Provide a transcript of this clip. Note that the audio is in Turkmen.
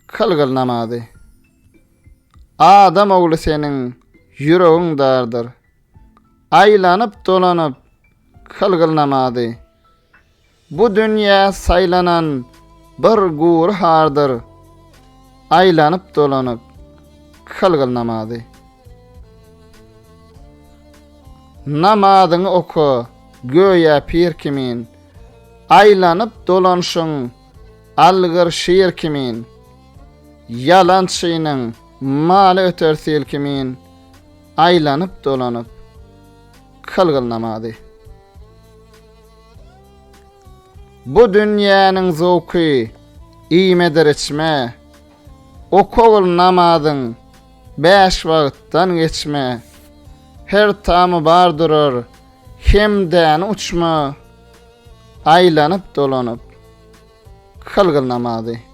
Kylgyl namazy. Adam ogly seniň ýüregiň dardyr. Aýlanyp-dolanyp kylgyl namazy. Bu dünýä saýlanan bir gury hardyr. Aýlanyp-dolanyp kylgyl namazy. Namazyňy oka göýä pir kimin. Aýlanyp-dolanşyň Algyr şir kimin, Ýalançynyň maly öter sil kimin, Aýlanyp-dolanyp, kylgyl namazy. Bu dünýäniň zowky iýmedir içme, Okagyl namazyň bäş wagtdan geçme, Her tamy bar durar hemdäni uçma, Aýlanyp-dolanyp, kylgyl namazy.